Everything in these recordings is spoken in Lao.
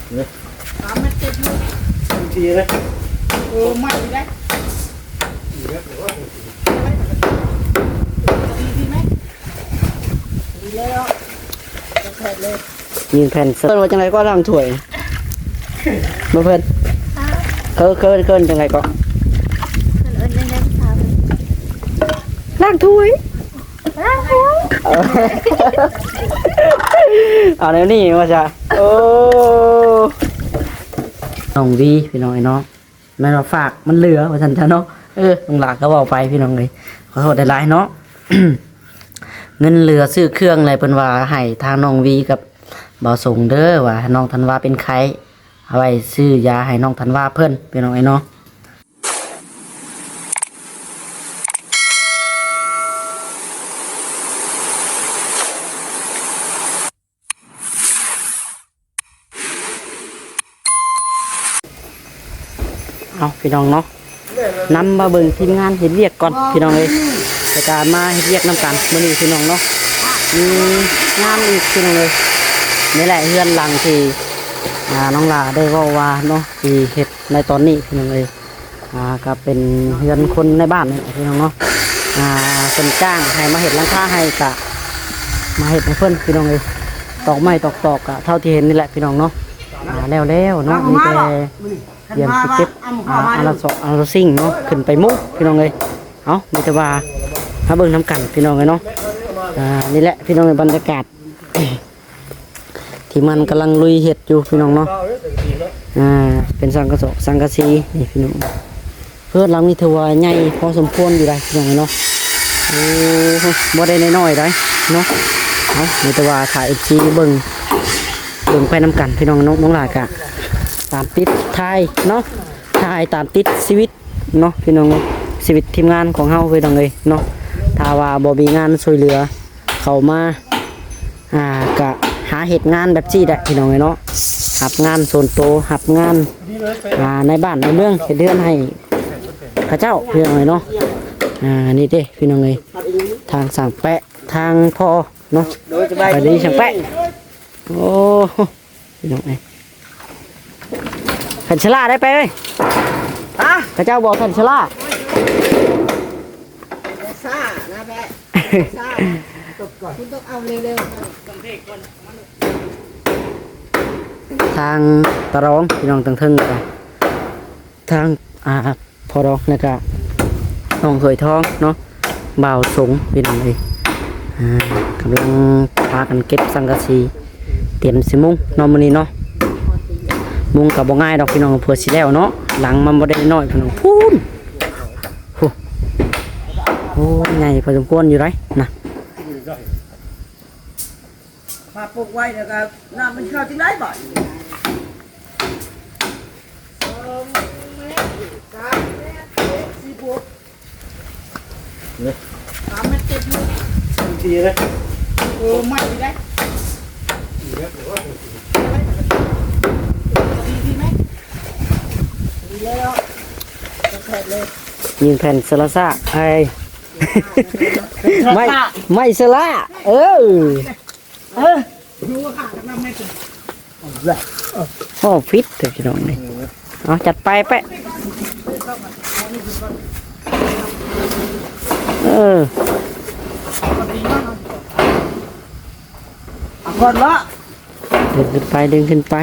ສາມເມັດເຈັດຢູ່ ດີເດ້ ໂອ້ ມັນດີເດ້ ດີເດ້ ດີ ດີໄໝ ດີແລ້ວ ແຂກເລີຍ ຍິງແຜ່ນ ເອີ້ນວ່າຈັ່ງໃດກໍລ້າງຖ້ວຍ ບໍ່ເພິ່ນ ເອີ້ນ ເອີ້ນ ເອີ້ນຈັ່ງໃດກໍ ເອີ້ນ ເອີ້ນ ເອີ້ນ ລ້າງຖ້ວຍ ເອົາແນວນີ້ວ່າຊະ ໂອ້ ນ້ອງວີ ພີ່ນ້ອງເອີຍເນາະ ແມ່ນວ່າຝາກມັນເຫຼືອວ່າຊັ້ນຊະເນາະ ເອີ ນ້ອງຫຼ້າກໍເວົ້າໄປພີ່ນ້ອງເອີຍ ຂໍໂທດຫຼາຍໆເນາະ ເງິນເຫຼືອຊື້ເຄື່ອງແຫຼະ ເພິ່ນວ່າໃຫ້ທາງນ້ອງວີກັບບ່າວສົງເດີ ວ່ານ້ອງທັນວາເປັນໄຂ້ ເອົາໄວ້ຊື້ຢາໃຫ້ນ້ອງທັນວາເພິ່ນ ພີ່ນ້ອງເອີຍເນາະ. ເອົາ ພີ່ນ້ອງເນາະ ນຳມາເບິ່ງທີມງານເຮັດວຽກກ່ອນ ພີ່ນ້ອງເອີຍ ແລ້ວກະມາເຮັດວຽກນຳກັນມື້ນີ້ ພີ່ນ້ອງເນາະ ມີງານອີກ ພີ່ນ້ອງເອີຍ ນີ້ແຫຼະເຮືອນຫຼັງທີ່ ອ່າ ນ້ອງຫຼ້າໄດ້ເວົ້າວ່າເນາະ ທີ່ເຮັດໃນຕອນນີ້ ພີ່ນ້ອງເອີຍ ອ່າ ກໍເປັນເຮືອນຄົນໃນບ້ານນີ້ແຫຼະ ພີ່ນ້ອງເນາະ ອ່າ ເພິ່ນຈ້າງໃຫ້ມາເຮັດຫຼັງຄາໃຫ້ ກະມາເຮັດໃຫ້ເພິ່ນ ພີ່ນ້ອງເອີຍ ຕອກໄມ້ຕອກຕອກ ກະເທົ່າທີ່ເຫັນນີ້ແຫຼະ ພີ່ນ້ອງເນາະ ອ່າ ແລ້ວໆເນາະ ມີແຕ່ ຕຽມຊິເກັບ ອ່າ ອາລາຊອກ ອາລາຊິງເນາະ ຂຶ້ນໄປມຸງ ພີ່ນ້ອງເອີຍ ເອົ້າ ມີແຕ່ວ່າມາເບິ່ງນຳກັນ ພີ່ນ້ອງເອີຍເນາະ ອ່າ ນີ້ແຫຼະ ພີ່ນ້ອງເອີຍ ບັນຍາກາດ ທີມງານກຳລັງລຸຍເຮັດຢູ່ ພີ່ນ້ອງເນາະ ອ່າ ເປັນສັງກະສອກ ສັງກະສີ ນີ້ ພີ່ນ້ອງ ເຮືອນຫຼັງນີ້ຖືວ່າໃຫຍ່ພໍສົມຄວນຢູ່ໃດ໋ ພີ່ນ້ອງເນາະ ໂອ້ ບໍ່ໄດ້ນ້ອຍໆໃດ໋ເນາະ ເອົ້າ ມີແຕ່ວ່າຖ້າເອັຟຊີເບິ່ງ ເບິ່ງໄປນຳກັນ ພີ່ນ້ອງເນາະ ນ້ອງຫຼ້າກະຕາມຕິດຖ່າຍເນາະ ຖ່າຍຕາມຕິດຊີວິດເນາະ ພີ່ນ້ອງເນາະ ຊີວິດທີມງານຂອງເຮົາ ພີ່ນ້ອງເອີຍເນາະ ຖ້າວ່າບໍ່ມີງານຊ່ວຍເຫຼືອເຂົ້າມາ ອ່າ ກະຫາເຮັດງານແບບຊີ້ແຫຼະ ພີ່ນ້ອງເອີຍເນາະ ຮັບງານສ່ວນໂຕ ຮັບງານ ອ່າ ໃນບ້ານໃນເມືອງ ເຮັດເຮືອນໃຫ້ເຂົາເຈົ້າ ພີ່ນ້ອງເອີຍເນາະ ອ່າ ນີ້ເດ້ ພີ່ນ້ອງເອີຍ ທາງຊ່າງແປະ ທາງພໍ່ເນາະ ໂດຍ ສະບາຍດີ ສະບາຍດີ ຊ່າງແປະ ໂອ້ ພີ່ນ້ອງເອີຍ ແຜ່ນສະຫຼາໄດ້ໄປເອີຍ ຮະ ເຂົາເຈົ້າບອກແຜ່ນສະຫຼາ ຊ້ານະແປະ ຊ້ານະ ຄຸນຕ້ອງເອົາເລັວໆ ທາງຕາລອງ ພີ່ນ້ອງ ທາງເທິງ ທາງ ອ່າ ພໍ່ດອກ ແລ້ວກະນ້ອງເຂີຍທອງເນາະ ບ່າວສົງ ພີ່ນ້ອງເອີຍ ອ່າ ກຳລັງພາກັນເກັບສັງກະສີ ຕຽມຊິມຸງເນາະ ມື້ນີ້ເນາະ ມຸງກະບໍ່ງ່າຍດອກ ພີ່ນ້ອງ ເພື່ອຊິແລ້ວເນາະ ຫຼັງມັນບໍ່ໄດ້ນ້ອຍ ພີ່ນ້ອງ ພຸ້ນ ໂອ້ ໂອ້ ໃຫຍ່ພໍສົມຄວນຢູ່ໃດ໋ນະ ມາປຸກໄວ້ແລ້ວກໍນ້ຳມັນເຂົ້າຈັ່ງໃດບາດນີ້ ສອງແມັດ ສາມແມັດ ສີ່ຟຸດ ສາມແມັດເຈັດຢູ່ ດີເດ້ ໂອ້ ມັນດີເດ້ ດີ ດີໄໝ ດີແລ້ວ ແຂກເລີຍ ຍິງແຜ່ນສະລະຊະ ໄອ້ ໄມ້ ໄມ້ສະລະ ເອີ ເອີ ໂອ້ ຜິດເດີພີ່ນ້ອງນີ້ ເອົາ ຈັດໄປແປະ ເອີ ເອົາກ່ອນເນາະ ດຶງຂຶ້ນໄປ ດຶງຂຶ້ນໄປ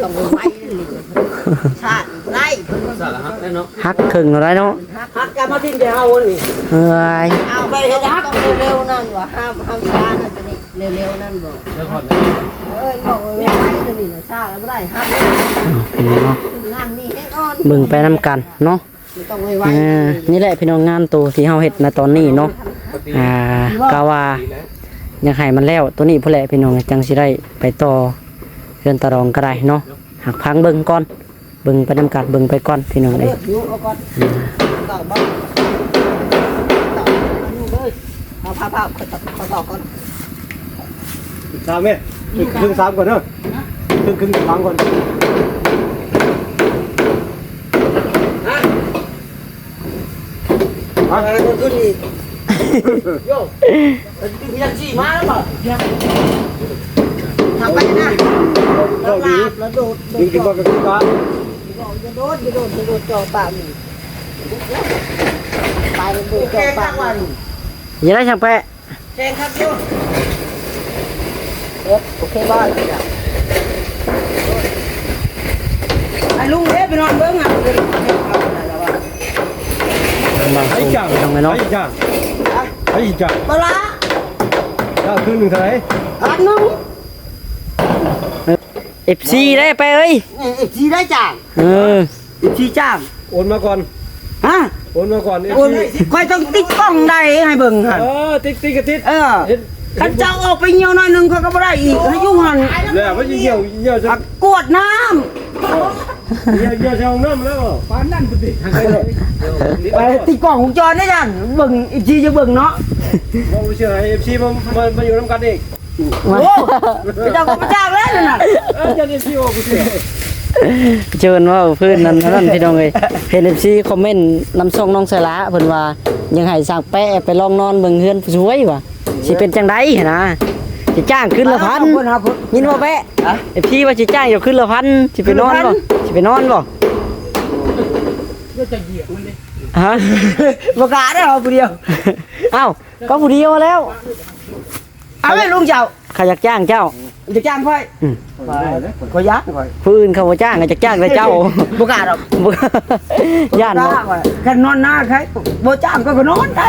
ຕ້ອງໄວໆ ນີ້ ຊາດໄດ້ ຊາດແລ້ວຫັກເນາະ ຫັກເຄິ່ງເທົ່າໃດເນາະ ຫັກກໍມາຖິ້ມແຕ່ເຮົານີ້ ເອີຍ ເອົາໄປເຮັດຫັກເລັວໆນັ້ນວ່າ ຫ້າມ ຫ້າມຊ້ານັ້ນຕົວນີ້ ເລັວໆນັ້ນບໍ່ ເອີຍ ບອກວ່າໄວໆຕົວນີ້ນະ ຊາດແລ້ວບໍ່ໄດ້ ຫັກເນາະ ງານນີ້ແຮງອ່ອນ ເບິ່ງໄປນຳກັນເນາະ ເອີ ນີ້ແຫຼະພີ່ນ້ອງ ງານໂຕທີ່ເຮົາເຮັດນະຕອນນີ້ເນາະ ອ່າ ກະວ່າຢາກໃຫ້ມັນແລ້ວໂຕນີ້ພຸ້ນແຫຼະພີ່ນ້ອງ ຈັ່ງຊິໄດ້ໄປຕໍ່ເຮືອນຕາດອງກໍໄດ້ເນາະ ຫາກຟັງເບິ່ງກ່ອນ ເບິ່ງໄປນຳກັນ ເບິ່ງໄປກ່ອນພີ່ນ້ອງເອີຍ ເອົາ ພາ ພາ ຂໍຕອບກ່ອນ ສາມແມ່ ຄຶ່ງ ຄຶ່ງສາມກ່ອນເດີ ຄຶ່ງ ຄຶ່ງສາມກ່ອນ ຮະ ມາ ລົງທຶນອີກ ໂຍ ເປັນເປັນທີ່ມາແລ້ວບໍ່? ເອົາໄປນະ ລາບລະໂດດ ດຶງຂຶ້ນມາກໍຄືປາ ຢ່າໂດດ ຢ່າໂດດ ຢ່າໂດດ ຈ່ອປາກນີ້ ໄປໂດດ ຈ່ອປາກນີ້ ຢ່າໄດ້ຊ່າງແປະ ແຂງຄັກຢູ່ ເອີ ໂອເຄບໍ່ ໃຫ້ລຸງເດ້ໄປນອນເບິ່ງອ່ະ ທາງບາງຄົນ ໄອ້ຈ້າງ ພີ່ນ້ອງເອີຍເນາະ ໄອ້ຈ້າງ ໄອ້ຈ້າງ ບໍ່ລະ ຈ້າງຄືນໜຶ່ງເທົ່າໃດ ພັນໜຶ່ງ ເອັຟຊີ ໄດ້ໄປເອີຍ ເອັຟຊີ ໄດ້ຈ້າງ ເອີ ເອັຟຊີ ຈ້າງ ໂອນມາກ່ອນ ຮະ ໂອນມາກ່ອນ ໂອນ ເອັຟຊີ ຂ້ອຍຕ້ອງຕິດກ້ອງໄດ້ໃຫ້ເບິ່ງຫັ້ນ ເອີ ຕິດ ຕິດກໍຕິດ ເອີ ເຮັດ ຄັນເຈົ້າອອກໄປຍ່ຽວໜ້ອຍໜຶ່ງ ຂ້ອຍກໍບໍ່ໄດ້ອີກ ໃຫ້ຢູ່ຫັ້ນ ແລ້ວມັນຊິຍ່ຽວ ຍ່ຽວໃສ່ ກວດນ້ຳ ຍ່ຽວ ຍ່ຽວໃສ່ຫ້ອງນ້ຳແລ້ວ ປານນັ້ນພຸ້ນຕິ ໄປຕິດກ້ອງວົງຈອນໄດ້ຈັ່ງ ເບິ່ງ ເອັຟຊີ ຈະເບິ່ງເນາະ ບໍ່ເຊື່ອໃຫ້ ເອັຟຊີ ມາ ມາ ມາຢູ່ນຳກັນເອງ ໂອ້ ເຈົ້າກໍບໍ່ຈ້າງແລ້ວນັ້ນນະ ເອີ ເຈົ້າເອັຟຊີ ບໍ່ເຊື່ອ ເຊີນເວົ້າພື້ນນັ້ນນັ້ນ ພີ່ນ້ອງເອີຍ ເຫັນ ເອັຟຊີ ຄອມເມັນນຳຊ່ອງນ້ອງສາລາ ເພິ່ນວ່າ ຢາກໃຫ້ຊ່າງແປະໄປລອງນອນເບິ່ງເຮືອນຜູ້ຊ່ວຍວ່າ ຊິເປັນຈັ່ງໃດຫັ້ນນະ ຊິຈ້າງຄືນລະພັນ ຍິນບໍ່ແປະ ຮະ ເອັຟຊີ ວ່າຊິຈ້າງເຈົ້າຄືນລະພັນ ຊິໄປນອນບໍ່ ຊິໄປນອນບໍ່ ຮະ ບໍ່ກ້າເດ້ ເອົາຜູ້ດຽວ ເອົ້າ ກໍຜູ້ດຽວແລ້ວ ເອົາແມ່ນລຸງເຈົ້າ ຂ້າຢາກຈ້າງເຈົ້າ ຢາກຈ້າງຂ້ອຍ ອືມ ຂ້ອຍຢ້ານຂ້ອຍ ຜູ້ອື່ນເຂົາບໍ່ຈ້າງ ກໍຢາກຈ້າງແຕ່ເຈົ້າ ບໍ່ກ້າດອກ ບໍ່ ຢ້ານບໍ່ ຄັນນອນນາໃຄ ບໍ່ຈ້າງກໍ ກໍນອນໄດ້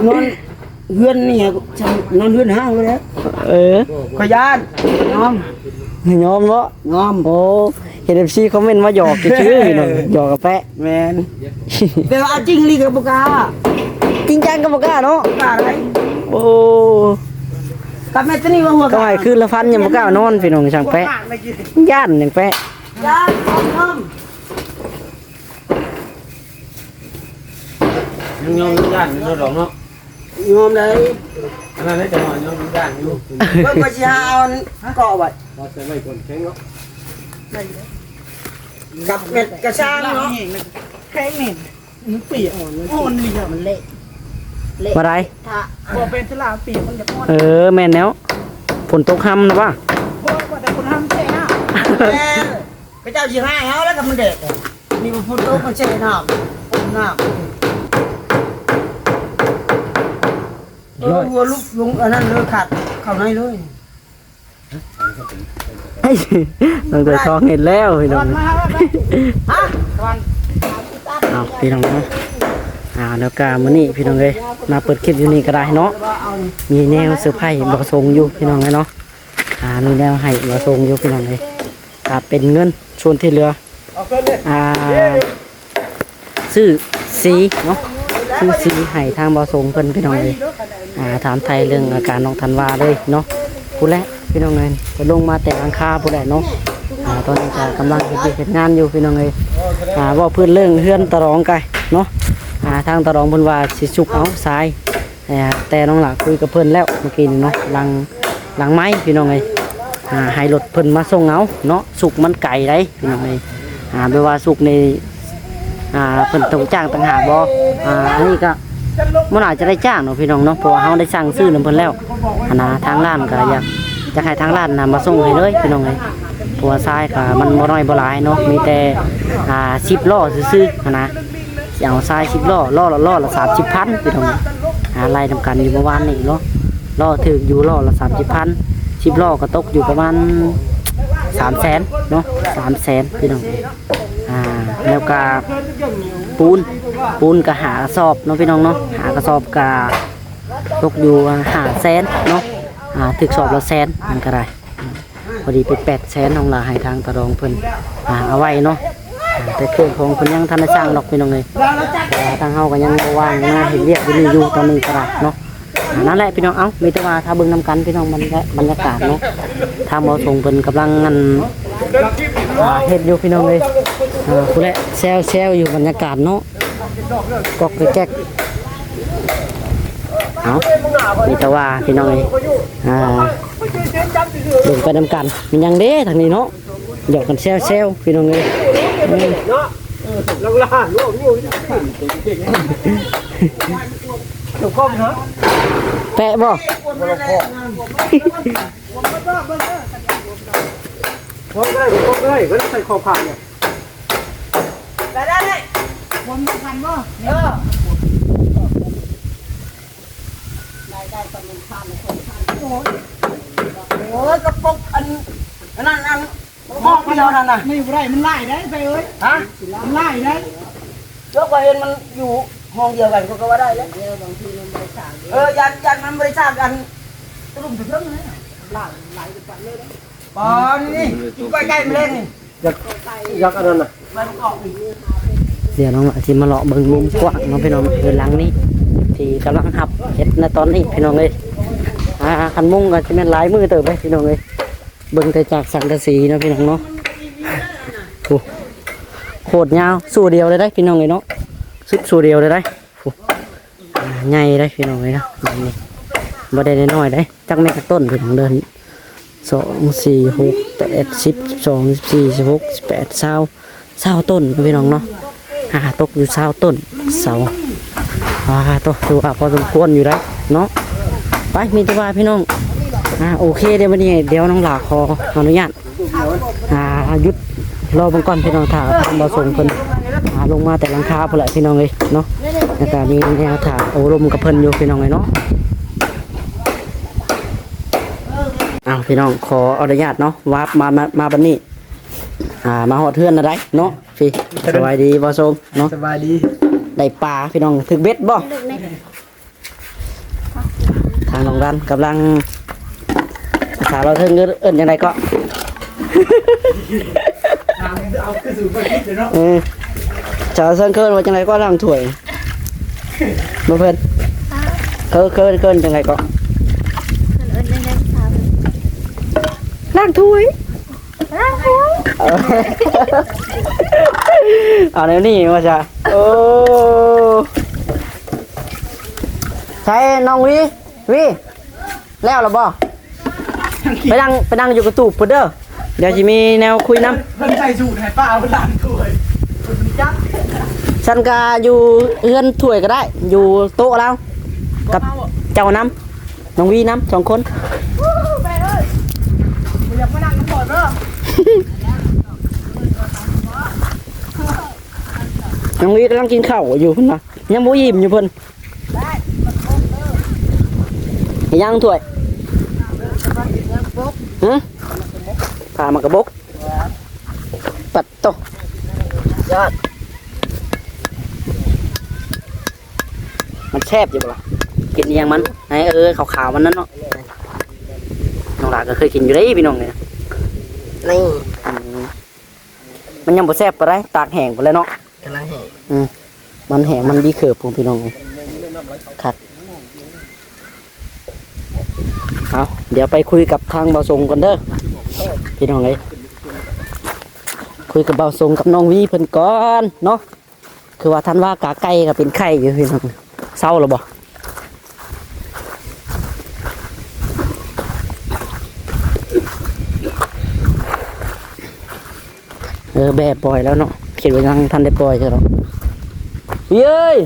ນອນເຮືອນນີ້ ນອນເຮືອນຮ້າງແລ້ວ ເອີ ຂ້ອຍຢ້ານ ຍອມ ຍອມເນາະ ຍອມ ໂອ້ ເຫັນ ເອັຟຊີ ຄອມເມັນມາຫຍອກຊື່ໆ ພີ່ນ້ອງ ຫຍອກກັບແປະ ແມ່ນ ແຕ່ວ່າເອົາຈິງອີ່ຫຼີກໍບໍ່ກ້າ ຈິງຈັງກໍບໍ່ກ້າເນາະ ບໍ່ກ້າໃດ ໂອ້ ກັບແມ່ຕານີວ່າຫົວ ກໍໃຫ້ຄືນລະພັນຍັງບໍ່ກ້ານອນ ພີ່ນ້ອງ ຊ່າງແປະ ຢ້ານຫຍັງແປະ ຢ້ານ ຍອມ ຍັງຍອມຢ້ານຢູ່ດອກເນາະ ຍອມໄດ້ ອັນນັ້ນແຫຼະ ຈັກໜ້ອຍຍອມຢ້ານຢູ່ ເບິ່ງວ່າຊິຫາເອົາເກາະໄວ້ ວ່າຈະໄວ້ກ່ອນແຂງເນາະ ກັບແມ່ນກະຊ່າງເນາະ ແຂງນີ້ ມັນເປຍ ອ່ອນ ອ່ອນນີ້ ມັນເລະ ເລະ ວ່າໃດ ຖ້າບໍ່ເປັນສະຫຼາມປີ ມັນຈະອ່ອນ ເອີ ແມ່ນແລ້ວ ຝົນຕົກຮ່ຳນະວ່າ ບໍ່ ບໍ່ແຕ່ຝົນຮ່ຳແທ້ນະ ແມ່ນ ເຂົາເຈົ້າຊິຮ້າຍເຮົາແລ້ວ ຄັນມັນແດດ ນີ້ມັນຝົນຕົກ ມັນແຊ່ນ້ຳ ນ້ຳ ເອີ ຫົວລຸກລົງອັນນັ້ນເລີຍ ຂາດເຂົ້າໃນເລີຍ. ເອີຍ ນ້ອງໄກ່ທອງເຫັນແລ້ວພີ່ນ້ອງ ຮະ ເອົາພີ່ນ້ອງເນາະ ອ່າ ແລ້ວກະມື້ນີ້ພີ່ນ້ອງເອີຍ ມາເປີດຄລິບຢູ່ນີ້ກໍໄດ້ເນາະ ມີແນວເຊີໄພບ່າວສົງຢູ່ພີ່ນ້ອງເອີຍເນາະ ອ່າ ມີແນວໃຫ້ບ່າວສົງຢູ່ພີ່ນ້ອງເອີຍ ອ່າ ເປັນເງິນສ່ວນທີ່ເຫຼືອ ອ່າ ຊື້ສີເນາະ ຊື້ສີໃຫ້ທາງບ່າວສົງເພິ່ນພີ່ນ້ອງເອີຍ ອ່າ ຖາມໄຖ່ເລື່ອງອາການນ້ອງທັນວາເລີຍເນາະ ພຸ້ນແຫຼະພີ່ນ້ອງເອີຍ ກໍລົງມາແຕ່ຫຼັງຄາພຸ້ນແຫຼະເນາະ ອ່າ ຕອນນີ້ກໍກຳລັງເຮັດວຽກເຮັດງານຢູ່ພີ່ນ້ອງເອີຍ ອ່າ ເວົ້າພື້ນເລື່ອງເຮືອນຕາຫຼອງໄກເນາະ ອ່າ ທາງຕາຫຼອງເພິ່ນວ່າຊິສຸກເອົາຊາຍ ແຕ່ ແຕ່ນ້ອງຫຼ້າຄຸຍກັບເພິ່ນແລ້ວເມື່ອກີ້ນີ້ເນາະ ຫຼັງ ຫຼັງໄມພີ່ນ້ອງເອີຍ ອ່າ ໃຫ້ລົດເພິ່ນມາສົ່ງເອົາເນາະ ສຸກມັນໄກໃດ໋ພີ່ນ້ອງເອີຍ ອ່າ ແບບວ່າສຸກນີ້ ອ່າ ເພິ່ນຕ້ອງຈ້າງຕ່າງຫາກບໍ່ ອ່າ ອັນນີ້ກໍບໍ່ໜ້າຈະໄດ້ຈ້າງເນາະພີ່ນ້ອງເນາະ ເພາະວ່າເຮົາໄດ້ສັ່ງຊື້ນຳເພິ່ນແລ້ວຫັ້ນນະ ທາງຮ້ານກໍຢາກ ຢາກໃຫ້ທາງຮ້ານນະມາສົ່ງໃຫ້ເລີຍພີ່ນ້ອງເອີຍ ເພາະວ່າຊາຍກໍມັນບໍ່ນ້ອຍບໍ່ຫຼາຍເນາະ ມີແຕ່ ອ່າ ສິບລໍ້ຊື່ໆຫັ້ນນະ ຊິເອົາຊາຍສິບລໍ້ ລໍ້ລະ ລໍ້ລະສາມສິບພັນພີ່ນ້ອງ ອ່າ ໄລ່ນຳກັນຢູ່ເມື່ອວານນີ້ເນາະ ລໍ້ຖືກຢູ່ລໍ້ລະສາມສິບພັນ ສິບລໍ້ກໍຕົກຢູ່ປະມານສາມແສນເນາະ ສາມແສນພີ່ນ້ອງ ອ່າ ແລ້ວກໍປູນ ປູນກໍຫ້າກະສອບເນາະພີ່ນ້ອງເນາະ ຫ້າກະສອບກໍຕົກຢູ່ຫ້າແສນເນາະ ອ່າ ຖືກສອບລະແສນ ມັນກໍໄດ້ ພໍດີເປັນແປດແສນ ນ້ອງຫຼ້າໃຫ້ທາງຕາຫຼອງເພິ່ນ ອ່າ ເອົາໄວ້ເນາະ ອ່າ ແຕ່ເຄື່ອງຂອງເພິ່ນຍັງທັນໄດ້ສ້າງດອກພີ່ນ້ອງເອີຍ ເພາະວ່າທາງເຮົາກໍຍັງບໍ່ວ່າງມາເຮັດວຽກຢູ່ນີ້ຢູ່ຕອນນີ້ກໍໄດ້ເນາະ ອ່າ ນັ້ນແຫຼະພີ່ນ້ອງ ເອົ້າ ມີແຕ່ວ່າຖ້າເບິ່ງນຳກັນພີ່ນ້ອງ ບັນ ບັນຍາກາດເນາະ ທາງບ່າວສົງເພິ່ນກຳລັງ ອັນ ອ່າ ເຮັດຢູ່ພີ່ນ້ອງເອີຍ ອ່າ ພຸ້ນແຫຼະ ແຊວໆຢູ່ບັນຍາກາດເນາະ ກອກແກກ ເອົ້າ ມີແຕ່ວ່າພີ່ນ້ອງເອີຍ ອ່າ ເບິ່ງໄປນຳກັນ ແມ່ນຫຍັງເດ້ທາງນີ້ເນາະ ຫຍອກກັນແຊວໆ ພີ່ນ້ອງເອີຍ ເອີ ເນາະ ເອີ ລາວລາ ລູກຢູ່ ເອີ ເອີ ເອີ ຕົວກ້ອງເນາະ ແປະບໍ່? ບໍ່ລະພໍ ບໍ່ໄດ້ ບໍ່ໄດ້ ບໍ່ໄດ້ໃສ່ຂອບຂ້າງເນຍ ໄດ້ ໄດ້ ໄດ້ ຄົນສຳຄັນບໍ່? ເອີ ລາຍໄດ້ປະມານພັນ ຄົນພັນ ໂອ້ຍ ໂອ້ຍ ກະປົກອັນ ອັນນັ້ນ ອັນ ຫ້ອງດຽວນັ້ນນະ ນີ້ບໍ່ໄດ້ ມັນຫຼາຍໄດ໋ ໄປເອີຍ ຮະ? ມັນຫຼາຍໄດ໋ ເຈົ້າກໍເຫັນມັນຢູ່ຫ້ອງດຽວກັນ ເຂົາກໍວ່າໄດ້ແລ້ວ ເອີ ບາງທີມັນບໍ່ໄດ້ສາກເດ້ ເອີ ຢ້ານ ຢ້ານມັນບໍ່ໄດ້ສາກ ອັນ ຕະລຸມຕະເທິງນະ ຫຼາຍ ຫຼາຍກວ່າກັນເລີຍເດ້ ປານນີ້ ກິນກ້ອຍໄກ່ມື້ແລງນີ້ ຢາກ ຢາກອັນນັ້ນນະ ດຽວນ້ອງອາຊິມາເລາະເບິ່ງມຸມກວ້າງເນາະພີ່ນ້ອງ ເຮືອນຫຼັງນີ້ ທີ່ກຳລັງຮັບເຮັດໃນຕອນນີ້ພີ່ນ້ອງເອີຍ ອ່າ ຄັນມຸງກໍຊິແມ່ນຫຼາຍມື້ເຕີບເດ້ພີ່ນ້ອງເອີຍ. ເບິ່ງແຕ່ຈາກສັງກະສີເນາະພີ່ນ້ອງເນາະ ໂອ້ ໂຄດຍາວ ໂສ້ດຽວເລີຍໄດ໋ພີ່ນ້ອງເອີຍເນາະ ສຸດໂສ້ດຽວເລີຍໄດ໋ ໂອ້ ໃຫຍ່ໄດ໋ພີ່ນ້ອງເອີຍເນາະ ນີ້ ບໍ່ໄດ້ນ້ອຍໆໄດ໋ ຈັກແມ່ນຈັກຕົ້ນພີ່ນ້ອງເດີ ສອງ ສີ່ ຫົກ ແປດ ສິບ ສິບສອງ ສິບສີ່ ສິບຫົກ ສິບແປດ ຊາວ ຊາວຕົ້ນພີ່ນ້ອງເນາະ ອ່າ ຕົກຢູ່ຊາວຕົ້ນເສົາ ອ່າ ໂຕ ຖືວ່າພໍສົມຄວນຢູ່ໄດ໋ເນາະ ໄປ ມີແຕ່ວ່າພີ່ນ້ອງ ອ່າ ໂອເຄ ດຽວບັດນີ້ ດຽວນ້ອງຫຼ້າຂໍອະນຸຍາດ ອ່າ ຢຸດລໍເບິ່ງກ່ອນພີ່ນ້ອງ ຖ້າທາງບ່າວສົງເພິ່ນ ອ່າ ລົງມາແຕ່ຫຼັງຄາພຸ້ນແຫຼະພີ່ນ້ອງເອີຍເນາະ ແລ້ວກະມີແນວຖ້າໂອ້ລົມກັບເພິ່ນຢູ່ພີ່ນ້ອງເອີຍເນາະ ເອົາ ພີ່ນ້ອງ ຂໍອະນຸຍາດເນາະ ວາບມາ ມາ ມາບັດນີ້ ອ່າ ມາຮອດເຮືອນແລ້ວໄດ໋ເນາະ ພີ່ ສະບາຍດີບ່າວສົງເນາະ ສະບາຍດີ ໄດ້ປາພີ່ນ້ອງ ຖືກເບັດບໍ່? ທາງນ້ອງລັນກຳລັງ ພາສາລາວເທິງເອີ້ນ ເອີ້ນຈັ່ງໃດເກາະ? ເອີ ຊາວເທິງເອີ້ນວ່າຈັ່ງໃດເກາະ? ລ້າງຖ້ວຍ ບໍ່ເພິ່ນ ເອີ້ນ ເອີ້ນ ເອີ້ນຈັ່ງໃດເກາະ? ເອີ້ນຈັ່ງໃດ? ລ້າງຖ້ວຍ. ເອົາແນວນີ້ວ່າຊະ ໂອ້ ໃສນ້ອງວີ ວີ ແລ້ວລະບໍ່? ໄປນັ່ງ ໄປນັ່ງຢູ່ກະຕູບພຸ້ນເດີ ດຽວຊິມີແນວຄຸຍນຳ ເພິ່ນໃສ່ສູດໃຫ້ປ້າເພິ່ນລ້າງຖ້ວຍ ເພິ່ນຈັກ ຊັ້ນກະຢູ່ເຮືອນຖ້ວຍກໍໄດ້ ຢູ່ໂຕະລາວ ກັບເຈົ້ານຳ ນ້ອງວີນຳ ສອງຄົນ ແມ່ເອີຍ ບໍ່ຢາກມານັ່ງນຳບໍ່ເດີ ນ້ອງວີກຳລັງກິນເຂົ້າຢູ່ພຸ້ນນະ ຍັງບໍ່ອີ່ມຢູ່ເພິ່ນ ໄດ້ ຫຍັງຖ້ວຍ ຮະ ຂ້າໝາກກະບົກ ປັດໂຕ ຍອດ ມັນແຊບຢູ່ບໍ່ລະ? ກິນອີ່ຫຍັງມັນ ໃຫ້ ເອີ ຂາວໆມັນນັ້ນເນາະ ນ້ອງຫຼ້າກໍເຄີຍກິນຢູ່ເດ້ພີ່ນ້ອງເອີຍ ນີ້ ອືມ ມັນຍັງບໍ່ແຊບປານໃດ ຕາກແຫ້ງພຸ້ນແຫຼະເນາະ ກຳລັງແຫ້ງ ອືມ ມັນແຫ້ງ ມັນດີເກີບພຸ້ນພີ່ນ້ອງເອີຍ ຄັກ ເອົາ ດຽວໄປຄຸຍກັບທາງບ່າວສົງກ່ອນເດີ ພີ່ນ້ອງເອີຍ ຄຸຍກັບບ່າວສົງກັບນ້ອງວີເພິ່ນກ່ອນເນາະ ຄືວ່າທັນວ່າກາໄກ່ກໍເປັນໄຂ້ຢູ່ພີ່ນ້ອງ ເຊົາແລ້ວບໍ່? ເອີ ແບປ່ອຍແລ້ວເນາະ ຄິດວ່າຍັງທັນໄດ້ປ່ອຍເທື່ອດອກ ເອີຍ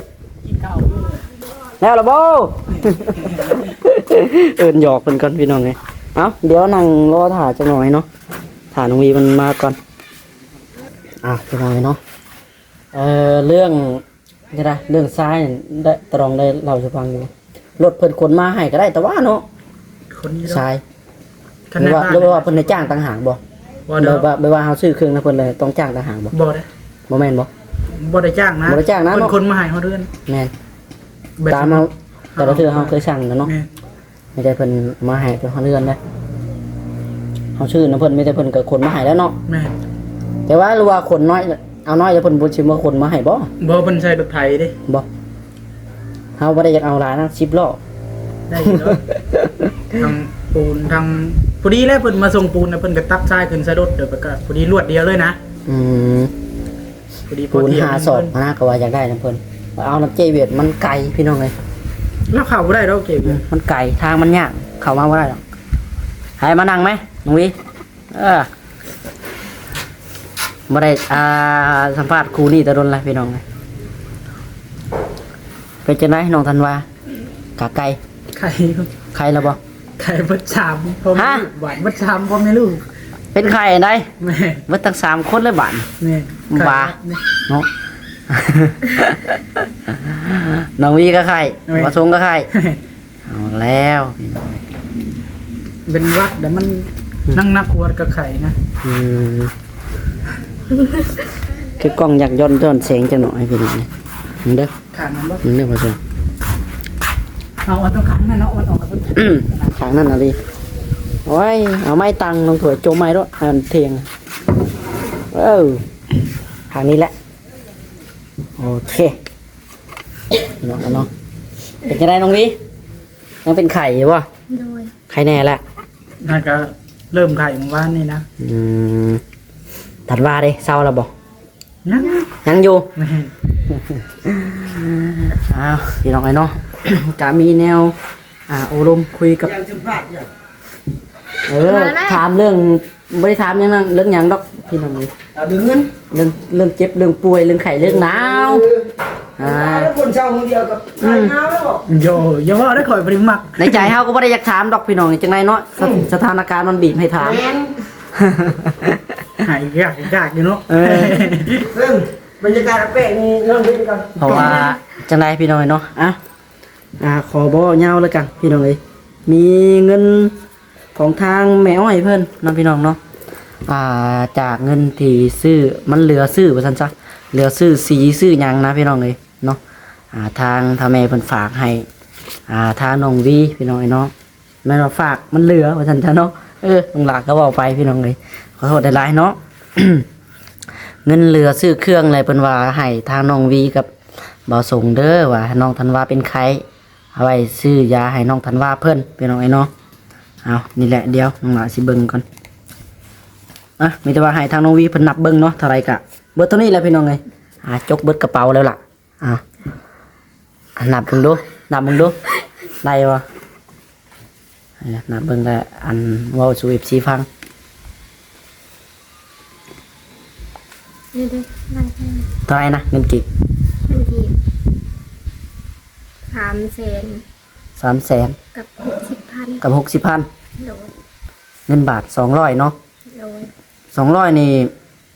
ແລ້ວລະບໍ່? ເອີ້ນຫຍອກເພິ່ນກ່ອນພີ່ນ້ອງເອີຍ ເອົ້າ ດຽວນັ່ງລໍຖ້າຈັກໜ່ອຍເນາະ ຖ້ານ້ອງວີມັນມາກ່ອນ ອ່າ ພີ່ນ້ອງເອີຍເນາະ ເອີ ເລື່ອງ ຈັ່ງໃດ ເລື່ອງຊາຍນັ້ນ ໄດ້ ຕາດອງໄດ້ເລົ່າສູ່ຟັງຢູ່ ລົດເພິ່ນຂົນມາໃຫ້ກໍໄດ້ ແຕ່ວ່າເນາະ ຂົນຢູ່ ຊາຍ ຄັນ ຫຼືວ່າ ແມ່ນ ຫຼືວ່າເພິ່ນໄດ້ຈ້າງຕ່າງຫາກບໍ່? ບໍ່ ແບບວ່າ ແບບວ່າເຮົາຊື້ເຄື່ອງນຳເພິ່ນເລີຍ ຕ້ອງຈ້າງຕ່າງຫາກບໍ່? ບໍ່ເດ້ ບໍ່ແມ່ນບໍ່? ບໍ່ໄດ້ຈ້າງນະ ບໍ່ໄດ້ຈ້າງນະ ເພິ່ນ ເນາະ ຂົນມາໃຫ້ຮອດເຮືອນ ແມ່ນ ແບບ ຕາມເຮົາ ແຕ່ລະເທື່ອເຮົາເຄີຍສັ່ງນະເນາະ ແມ່ນ ມີແຕ່ເພິ່ນມາໃຫ້ຮອດເຮືອນເດ້ ເຮົາຊື້ນຳເພິ່ນ ມີແຕ່ເພິ່ນກໍຂົນມາໃຫ້ແລ້ວເນາະ ແມ່ນ ແຕ່ວ່າ ຫຼືວ່າຂົນນ້ອຍ ເອົານ້ອຍ ແລ້ວເພິ່ນບໍ່ຊິມາຂົນມາໃຫ້ບໍ່? ບໍ່ ເພິ່ນໃຊ້ລົດໄຖເດ້ ບໍ່ ເຮົາບໍ່ໄດ້ຢາກເອົາຫຼາຍນະ ສິບລໍ້ ໄດ້ຢູ່ເນາະ ທັງປູນ ທັງ ພໍດີແລ້ວ ເພິ່ນມາສົ່ງປູນນະ ເພິ່ນກໍຕັກຊາຍຂຶ້ນໃສ່ລົດ ແລ້ວກໍພໍດີລວດດຽວເລີຍນະ ອືມ ພໍດີພໍ ປູນຫ້າສອບນະ ກໍວ່າຢາກໄດ້ນຳເພິ່ນ ເອົານຳເຈວຽດ ມັນໄກພີ່ນ້ອງເອີຍ ລາວເຂົ້າບໍ່ໄດ້ດອກເຈວຽດ ອືມ ມັນໄກ ທາງມັນຍາກ ເຂົ້າມາບໍ່ໄດ້ດອກ ໃຫ້ມານັ່ງໄໝ ນ້ອງວີ ເອີ ບໍ່ໄດ້ ອ່າ ສຳພາດຄູ່ນີ້ແຕ່ດົນແລ້ວພີ່ນ້ອງ ເປັນຈັ່ງໃດນ້ອງທັນວາ? ກະໄກ່ ໄຂ່ ໄຂ່ແລ້ວບໍ່? ໄຂ່ເບິດສາມພໍ່ແມ່ ຮະ? ລູກ ບາດເບິດສາມພໍ່ແມ່ລູກ ເປັນໄຂ່ໄດ໋ ແມ່ນ ເບິດທັງສາມຄົນເລີຍບາດ ແມ່ນ ຫວາ ເນາະ ນ້ອງວີກໍໄຂ່ ແມ່ນ ບ່າວສົງກໍໄຂ່ ເອົາແລ້ວ ເປັນຫວັດແລ້ວມັນ ອືມ ໜັກໆ ຫວັດກັບໄຂ່ນະ ອືມ ຄືກ້ອງຢາກຍ້ອນ ຍ້ອນແສງຈັກໜ້ອຍພີ່ນ້ອງ ເບິ່ງເດີ ຂ້າງນັ້ນບໍ່ ເບິ່ງເດີ ບ່າວສົງ ເອົາ ເອົາຕົງຂ້າງນັ້ນເນາະ ເອົາອອກ ອືມ ຂ້າງນັ້ນນະດີ ໂອ້ຍ ເອົາໄມ້ຕັ້ງລົງຖ້ວຍ ໂຈມໄມ້ໂລດ ໃຫ້ມັນທ່ຽງ ເອີ ຂ້າງນີ້ແຫຼະ ໂອເຄ ເນາະ ເນາະ ເປັນຈັ່ງໃດນ້ອງວີ ຍັງເປັນໄຂ້ຢູ່ບໍ່? ໂດຍ ໄຂ້ແນ່ແຫຼະ ຫາກະເລີ່ມໄຂ້ມື້ວານນີ້ນະ ອືມ ທັນວາເດ້ ເຊົາແລ້ວບໍ່? ຍັງ ຍັງຢູ່ ແມ່ນ ອ້າວ ພີ່ນ້ອງເອີຍເນາະ ກະມີແນວ ອ່າ ໂອ້ລົມຄຸຍກັບ ເອີ ຖາມເລື່ອງ ບໍ່ໄດ້ຖາມຫຍັງນະ ເລື່ອງຫຍັງດອກພີ່ນ້ອງເອີຍ ເລື່ອງເງິນ ເລື່ອງ ເລື່ອງເຈັບ ເລື່ອງປ່ວຍ ເລື່ອງໄຂ້ ເລື່ອງໜາວ ເອີ ອ່າ ຄົນເຊົາມື້ດຽວກັບ ອືມ ຫາຍໜາວແລ້ວບໍ່? ໂຢ ຢ່າເວົ້າເດີ ຂ້ອຍບໍ່ໄດ້ມັກ ໃນໃຈເຮົາກໍບໍ່ໄດ້ຢາກຖາມດອກພີ່ນ້ອງ ຈັ່ງໃດເນາະ ອືມ ສະຖານະການມັນບີບໃຫ້ຖາມ ແມ່ນ ຫາຍຍາກ ຍາກຢູ່ເນາະ ເອີ ເອີ ບັນຍາກາດແປກນີ້ເລື່ອງເປັນກັນ ເພາະວ່າຈັ່ງໃດພີ່ນ້ອງເນາະ ອ່ະ ອ່າ ຂໍບໍ່ເວົ້າຍາວແລ້ວກັນພີ່ນ້ອງເອີຍ ມີເງິນຂອງທາງແມ່ອ້ອຍເພິ່ນເນາະພີ່ນ້ອງເນາະ ອ່າ ຈາກເງິນທີ່ຊື້ ມັນເຫຼືອຊື້ວ່າຊັ້ນຊະ ເຫຼືອຊື້ສີຊື້ຫຍັງນະພີ່ນ້ອງເອີຍເນາະ ອ່າ ທາງ ທາງແມ່ເພິ່ນຝາກໃຫ້ ອ່າ ທາງນ້ອງວີພີ່ນ້ອງເອີຍເນາະ ແມ່ນວ່າຝາກມັນເຫຼືອວ່າຊັ້ນຊະເນາະ ເອີ ນ້ອງຫຼ້າກໍເວົ້າໄປພີ່ນ້ອງເອີຍ ຂໍໂທດຫຼາຍໆເນາະ ເງິນເຫຼືອຊື້ເຄື່ອງແຫຼະ ເພິ່ນວ່າໃຫ້ທາງນ້ອງວີກັບບ່າວສົງເດີ ວ່ານ້ອງທັນວາເປັນໄຂ້ ເອົາໄວ້ຊື້ຢາໃຫ້ນ້ອງທັນວາເພິ່ນ ພີ່ນ້ອງເອີຍເນາະ ເອົາ ນີ້ແຫຼະ ດຽວນ້ອງຫຼ້າຊິເບິ່ງກ່ອນ ອ່ະ ມີແຕ່ວ່າໃຫ້ທາງນ້ອງວີເພິ່ນນັບເບິ່ງເນາະ ເທົ່າໃດກະເບິດເທົ່ານີ້ແຫຼະພີ່ນ້ອງເອີຍ ອ່າ ຈົກເບິດກະເປົາແລ້ວລະ ອ່າ ນັບເບິ່ງດູ ນັບເບິ່ງດູ ໄດ້ບໍ່? ເອີ ນັບເບິ່ງແລ້ວ ອັນ ເວົ້າສູ່ເອັຟຊີຟັງ ນີ້ເດ້ ໄດ້ເທົ່າໃດນະ ເງິນກີບ? ເງິນກີບ ສາມແສນ ສາມແສນ ກັບຫົກສິບພັນ ກັບຫົກສິບພັນ ໂດຍ ເງິນບາດສອງຮ້ອຍເນາະ ໂດຍ ສອງຮ້ອຍນີ້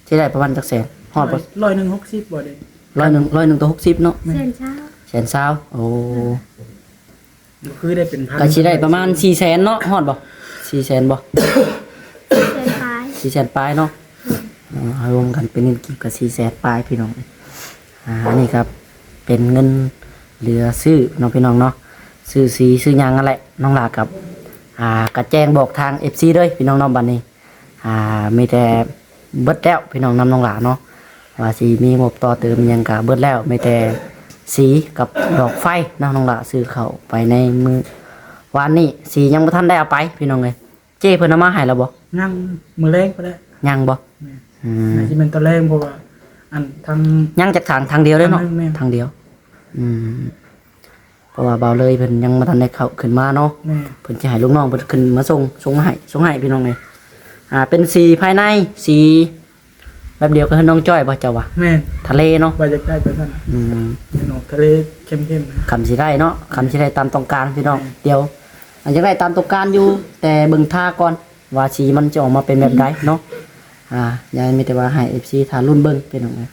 ຊິໄດ້ປະມານຈັກແສນ? ຮອດບໍ່? ຮ້ອຍ ຮ້ອຍໜຶ່ງຫົກສິບບໍ່ເດ້? ຮ້ອຍໜຶ່ງ ຮ້ອຍໜຶ່ງຕໍ່ຫົກສິບເນາະ ແມ່ນ ແສນຊາວ ແສນຊາວ ໂອ້ ຄືໄດ້ເປັນພັນ ກໍຊິໄດ້ປະມານສີ່ແສນເນາະ ຮອດບໍ່? ສີ່ແສນບໍ່? ສີ່ແສນປາຍ ສີ່ແສນປາຍເນາະ ເອີ ເອົາລວມກັນເປັນເງິນກີບກໍສີ່ແສນປາຍພີ່ນ້ອງ ອ່າ ອັນນີ້ກໍເປັນເງິນເຫຼືອຊື້ເນາະພີ່ນ້ອງເນາະ ຊື້ສີຊື້ຫຍັງນັ້ນແຫຼະ ນ້ອງຫຼ້າກັບ ອ່າ ກະແຈ້ງບອກທາງເອັຟຊີເດີພີ່ນ້ອງເນາະ ບັດນີ້ ອ່າ ມີແຕ່ເບິດແລ້ວພີ່ນ້ອງນຳນ້ອງຫຼ້າເນາະ ວ່າຊິມີງົບຕໍ່ເຕີມຫຍັງກະເບິດແລ້ວ ມີແຕ່ສີກັບດອກໄຟເນາະ ນ້ອງຫຼ້າຊື້ເຂົ້າໄປໃນມື້ວານນີ້ ສີຍັງບໍ່ທັນໄດ້ເອົາໄປພີ່ນ້ອງເອີຍ ເຈ້ເພິ່ນເອົາມາໃຫ້ແລ້ວບໍ່? ຍັງ ມື້ແລງພຸ້ນແຫຼະ ຍັງບໍ່? ແມ່ນ ອືມ ໜ້າຊິແມ່ນຕອນແລງ ເພາະວ່າ ອັນ ທາງ ຍັງຈັກຖັງ? ຖັງດຽວເດ້ເນາະ ຖັງໜຶ່ງ ແມ່ນ ຖັງດຽວ ອືມ ເພາະວ່າບ່າວເລີຍເພິ່ນຍັງບໍ່ທັນໄດ້ເຂົ້າຂຶ້ນມາເນາະ ແມ່ນ ເພິ່ນຊິໃຫ້ລູກນ້ອງເພິ່ນຂຶ້ນມາສົ່ງ ສົ່ງມາໃຫ້ ສົ່ງໃຫ້ພີ່ນ້ອງເອີຍ ອ່າ ເປັນສີພາຍໃນ ສີແບບດຽວກັບເຮືອນນ້ອງຈ້ອຍບໍ່ເຈົ້າວ່າ? ແມ່ນ ທະເລເນາະ ວ່າຢາກໄດ້ແບບນັ້ນ ອືມ ເປັນອອກທະເລເຂັ້ມໆນະ ຄັນຊິໄດ້ເນາະ ຄັນຊິໄດ້ຕາມຕ້ອງການພີ່ນ້ອງ ແມ່ນ ດຽວ ອັນຢາກໄດ້ຕາມຕ້ອງການຢູ່ ແຕ່ເບິ່ງທ່າກ່ອນວ່າສີມັນຈະອອກມາເປັນແບບໃດເນາະ ອ່າ ຍັງມີແຕ່ວ່າໃຫ້ເອັຟຊີຖ້າລຸ້ນເບິ່ງພີ່ນ້ອງເອີຍ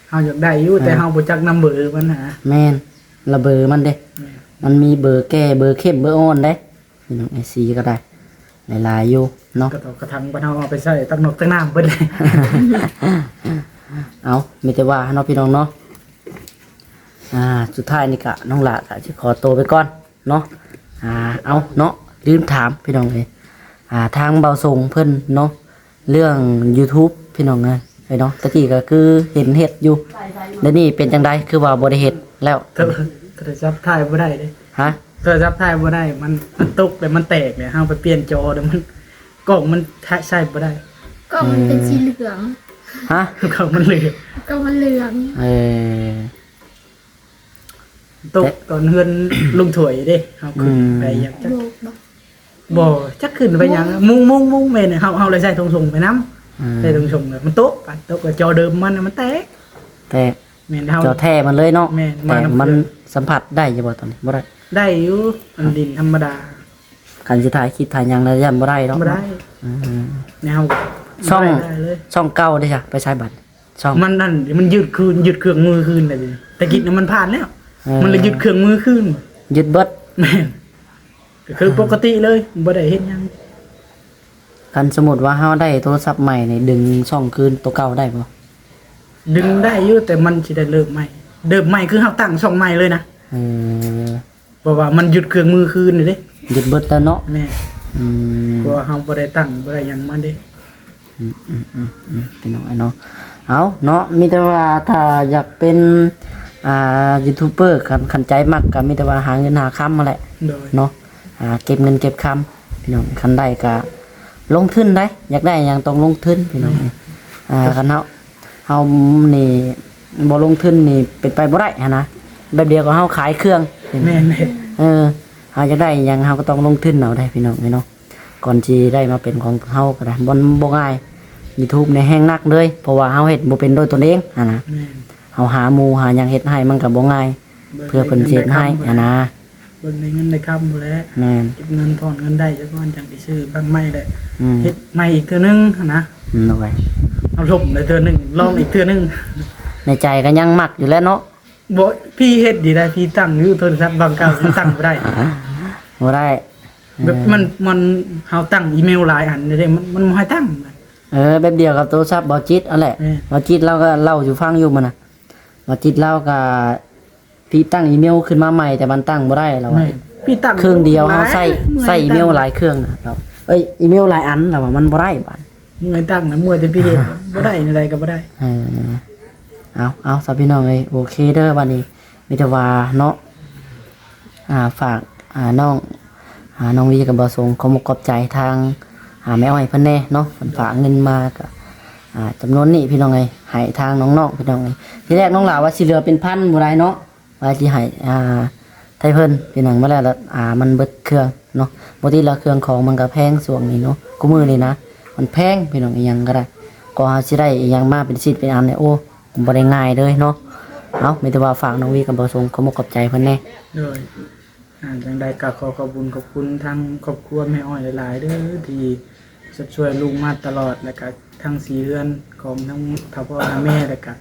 ເຮົາຢາກໄດ້ຢູ່ ອ່າ ແຕ່ເຮົາບໍ່ຈັກນຳເບີມັນນະ ແມ່ນ ລະເບີມັນເດ້ ແມ່ນ ມັນມີເບີແກ່ ເບີເຂັ້ມ ເບີອ່ອນເດ້ ພີ່ນ້ອງເອີຍ ສີກໍໄດ້ຫຼາຍໆຢູ່ເນາະ ກະເຕົາກະຖັງບ້ານເຮົາເອົາໄປໃຊ້ຕັກນົກຕັກນ້ຳເບິດເລີຍ ເອົາ ມີແຕ່ວ່າເນາະພີ່ນ້ອງເນາະ ອ່າ ສຸດທ້າຍນີ້ກະນ້ອງຫຼ້າກະຊິຂໍໂຕໄປກ່ອນ ເນາະ ອ່າ ເອົາເນາະ ລືມຖາມພີ່ນ້ອງເອີຍ ອ່າ ທາງບ່າວສົງເພິ່ນເນາະ ເລື່ອງຢູທູບພີ່ນ້ອງເອີຍເນາະ ຕະກີ້ກໍຄືເຫັນເຮັດຢູ່ ດຽວນີ້ເປັນຈັ່ງໃດ ຄືວ່າບໍ່ໄດ້ເຮັດແລ້ວ? ໂທ ໂທລະສັບຖ່າຍບໍ່ໄດ້ເດ້ ຮະ? ໂທລະສັບຖ່າຍບໍ່ໄດ້ ມັນ ມັນຕົກແລ້ວມັນແຕກແລ້ວ ເຮົາໄປປ່ຽນຈໍແລ້ວມັນ ກ້ອງມັນໃຊ້ບໍ່ໄດ້ ກ້ອງມັນເປັນ ອືມ ສີເຫຼືອງ ຮະ? ກ້ອງມັນເຫຼືອງ ກ້ອງມັນເຫຼືອງ ເອີ ຕົກຕອນເຮືອນລຸງຖ້ວຍເດ້ ເຮົາຂຶ້ນ ອືມ ໄປຫຍັງຈັກ ໂບກບໍ່? ບໍ່ ຈັກຂຶ້ນໄປຫຍັງ ມຸງ ມຸງ ມຸງ ແມ່ນ ເຮົາ ເຮົາເລີຍໃສ່ຖົງສົ່ງໄປນຳ ອືມ ໃສ່ຖົງສົ່ງ ແລ້ວມັນຕົກ ຕົກແລ້ວຈໍເດີມມັນ ມັນແຕກ ແຕກ ແມ່ນ ເຮົາ ຈໍແທ້ມັນເລີຍເນາະ ແມ່ນ ແຕ່ມັນ ມານຳເຄື່ອງ ສຳຜັດໄດ້ຢູ່ບໍ່ຕອນນີ້? ບໍ່ໄດ້ ໄດ້ຢູ່ ອັນດິນທຳມະດາ. ຄັນຊິຖ່າຍຄລິບຖ່າຍຫຍັງແລ້ວຢ້ານບໍ່ໄດ້ດອກ ບໍ່ໄດ້ ເນາະ. ອືມ ແນວ ຊ່ອງ ບໍ່ໄດ້ເລີຍ. ຊ່ອງເກົ່າເດ້ຊະ ໄປໃສບັດ? ຊ່ອງ ມັນນັ້ນ ມັນຍຶດຄືນ ຍຶດເຄື່ອງມືຄືນແລ້ວ. ແຕ່ກີ້ນະມັນຜ່ານແລ້ວ ເອີ ມັນເລີຍຍຶດເຄື່ອງມືຄືນ ຍຶດເບິດ. ແມ່ນ ກໍຄື ອ່າ ປົກກະຕິເລີຍ ບໍ່ໄດ້ເຮັດຫຍັງ. ຄັນສົມມຸດວ່າເຮົາໄດ້ໂທລະສັບໃໝ່ນີ້ ດຶງຊ່ອງຄືນໂຕເກົ່າໄດ້ບໍ່? ດຶງໄດ້ຢູ່ ແຕ່ມັນຊິໄດ້ເລີ່ມໃໝ່ ເລີ່ມໃໝ່ຄືເຮົາຕັ້ງຊ່ອງໃໝ່ເລີຍນະ. ເອີ ເພາະວ່າມັນຍຶດເຄື່ອງມືຄືນເດ້ ຍຶດເບິດແລ້ວເນາະ. ແມ່ນ ອືມ ເພາະວ່າເຮົາບໍ່ໄດ້ຕັ້ງ ບໍ່ໄດ້ຫຍັງມາເດ້. ອືມໆໆໆ ພີ່ນ້ອງເອີຍເນາະ. ເອົາເນາະ ມີແຕ່ວ່າຖ້າຢາກເປັນ ອ່າ ຢູທູບເບີ ຄັນ ຄັນໃຈມັກກໍມີແຕ່ວ່າຫາເງິນຫາຄຳຫັ້ນແຫຼະ ໂດຍ ເນາະ. ອ່າ ເກັບເງິນເກັບຄຳ ພີ່ນ້ອງ ຄັນໄດ້ກໍລົງທຶນໄດ໋ ຢາກໄດ້ຫຍັງຕ້ອງລົງທຶນ ພີ່ນ້ອງ. ແມ່ນ ອ່າ ຄັນເຮົາ ເຮົານີ້ບໍ່ລົງທຶນນີ້ເປັນໄປບໍ່ໄດ້ຫັ້ນນະ ແບບດຽວກັບເຮົາຂາຍເຄື່ອງ. ແມ່ນ ເອີ ເຮົາຢາກໄດ້ຫຍັງເຮົາກໍຕ້ອງລົງທຶນເອົາໄດ໋ ພີ່ນ້ອງເອີຍເນາະ. ກ່ອນຊິໄດ້ມາເປັນຂອງເຮົາກໍໄດ້ ມັນບໍ່ງ່າຍ. ຢູທູບນີ້ແຮ່ງໜັກເລີຍ ເພາະວ່າເຮົາເຮັດບໍ່ເປັນດ້ວຍຕົນເອງຫັ້ນນະ. ແມ່ນ ເຮົາຫາໝູ່ຫາຫຍັງເຮັດໃຫ້ມັນກໍບໍ່ງ່າຍ ເພື່ອເພິ່ນຊິເຮັດໃຫ້ຫັ້ນນະ. ເບິ່ງໄດ້ເງິນໄດ້ຄຳພຸ້ນແຫຼະ. ແມ່ນ ເກັບເງິນຖອນເງິນໄດ້ຊະກ່ອນ ຈັ່ງໄປຊື້ບັ້ງໄມ້ແຫຼະ. ອືມ ເຮັດໃໝ່ອີກເທື່ອໜຶ່ງຫັ້ນນະ. ອືມ ໂດຍ ເອົາລົມໄດ້ເທື່ອໜຶ່ງ ລອງອີກເທື່ອໜຶ່ງ. ໃນໃຈກໍຍັງມັກຢູ່ແຫຼະເນາະ. ບໍ່ ພີ່ເຮັດດີໄດ໋ ພີ່ຕັ້ງຢູ່ໂທລະສັບບາງເກົ່າ ຕັ້ງບໍ່ໄດ້ ບໍ່ໄດ້. ແບບ ເອີ ມັນ ມັນ ເຮົາຕັ້ງອີເມວຫຼາຍອັນເດ້ ມັນ ມັນບໍ່ໃຫ້ຕັ້ງ. ເອີ ແບບດຽວກັບໂທລະສັບບ່າວຈິດຫັ້ນແຫຼະ. ແມ່ນ ບ່າວຈິດລາວກໍເລົ່າສູ່ຟັງຢູ່ມື້ນະ ບ່າວຈິດລາວກໍ ພີ່ຕັ້ງອີເມວຂຶ້ນມາໃໝ່ ແຕ່ມັນຕັ້ງບໍ່ໄດ້ລາວວ່າ. ແມ່ນ ພີ່ຕັ້ງເຄື່ອງດຽວເຮົາໃຊ້ ໃຊ້ອີເມວຫຼາຍເຄື່ອງນະ ເອີຍ ອີເມວຫຼາຍອັນລາວວ່າ ມັນບໍ່ໄດ້ບາດ ເມື່ອຍຕັ້ງນະ ເມື່ອຍແຕ່ພີ່ເຮັດ ບໍ່ໄດ້ແນວໃດກໍບໍ່ໄດ້. ເອີ ເອົາ ເອົາຊະພີ່ນ້ອງເອີຍ ໂອເຄເດີ ບັດນີ້ມີແຕ່ວ່າເນາະ ອ່າ ຝາກ ອ່າ ນ້ອງ ອ່າ ນ້ອງວີກັບບ່າວສົງ ຂອບອົກຂອບໃຈທາງ ອ່າ ແມ່ອ້ອຍເພິ່ນແດ່ເນາະ ເພິ່ນຝາກເງິນມາກໍ ອ່າ ຈຳນວນນີ້ພີ່ນ້ອງເອີຍ ໃຫ້ທາງນ້ອງໆ ພີ່ນ້ອງເອີຍ. ທີແລກນ້ອງຫຼ້າວ່າຊິເຫຼືອເປັນພັນບໍ່ໄດ້ເນາະ ວ່າຊິໃຫ້ ອ່າ ໄທເພິ່ນ ພີ່ນ້ອງ ມາແລ້ວລະ ອ່າ ມັນເບິດເຄື່ອງເນາະ. ປົກກະຕິລະເຄື່ອງຂອງມັນກໍແພງຊ່ວງນີ້ເນາະ ຄູ່ມື້ນີ້ນະ ມັນແພງ ພີ່ນ້ອງ ອີ່ຫຍັງກໍໄດ້ ກໍເຮົາຊິໄດ້ອີ່ຫຍັງມາເປັນຊິດເປັນອັນນີ້ ໂອ້ ບໍ່ໄດ້ງ່າຍເລີຍເນາະ. ເອົາ ມີແຕ່ວ່າຝາກນ້ອງວີກັບບ່າວສົງ ຂອບອົກຂອບໃຈເພິ່ນແດ່. ໂດຍ ອ່າ ຈັ່ງໃດກໍຂໍຂອບບຸນຂອບຄຸນທາງຄອບຄົວແມ່ອ້ອຍຫຼາຍໆເດີ ທີ່ຊົດຊ່ວຍລູກມາຕະຫຼອດ ແລ້ວກະທັງສີ່ເຮືອນຂອງທັງຖ້າພໍ່ຖ້າແມ່ ແລ້ວກະ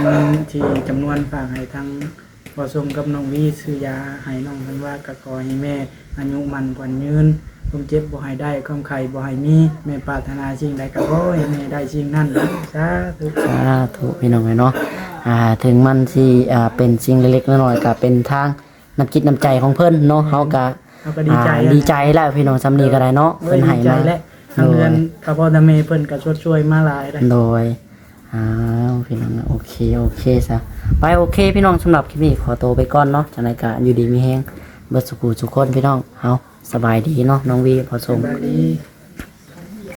ເງິນທີ່ຈຳນວນຝາກໃຫ້ທາງພໍ່ສົງກັບນ້ອງວີຊື້ຢາໃຫ້ນ້ອງທັນວາ ກໍຂໍໃຫ້ແມ່ອາຍຸໝັ້ນຂວັນຍືນ ຄວາມເຈັບບໍ່ໃຫ້ໄດ້ ຄວາມໄຂ້ບໍ່ໃຫ້ມີ ແມ່ປາດຖະໜາສິ່ງໃດກໍຂໍໃຫ້ແມ່ໄດ້ສິ່ງນັ້ນ ສາທຸ ສາທຸ ພີ່ນ້ອງເອີຍເນາະ. ອ່າ ເຖິງມັນຊິ ອ່າ ເປັນສິ່ງເລັກໆນ້ອຍໆ ກໍເປັນທາງ ນ້ຳຈິດນ້ຳໃຈຂອງເພິ່ນເນາະ ເຮົາກະ ເຮົາກະດີໃຈ ອ່າ ແລ້ວ ດີໃຈແລ້ວພີ່ນ້ອງ ສ່ຳນີ້ກໍໄດ້ເນາະ ເພິ່ນໃຫ້ມາ ໂດຍ ທາງເຮືອນ ໂດຍ ຖ້າພໍ່ຖ້າແມ່ເພິ່ນກໍຊົດຊ່ວຍມາຫຼາຍແລ້ວ ໂດຍ. ອ້າວ ພີ່ນ້ອງ ໂອເຄ ໂອເຄຊະ ໄປ ໂອເຄ ພີ່ນ້ອງ ສຳລັບຄລິບນີ້ຂໍໂຕໄປກ່ອນເນາະ ຈັ່ງໃດກໍຢູ່ດີມີແຮງເບິດສູ່ຜູ້ສູ່ຄົນ ພີ່ນ້ອງ ເຮົາ ສະບາຍດີເນາະ ນ້ອງວີ ພໍ່ສົງ ສະບາຍດີ.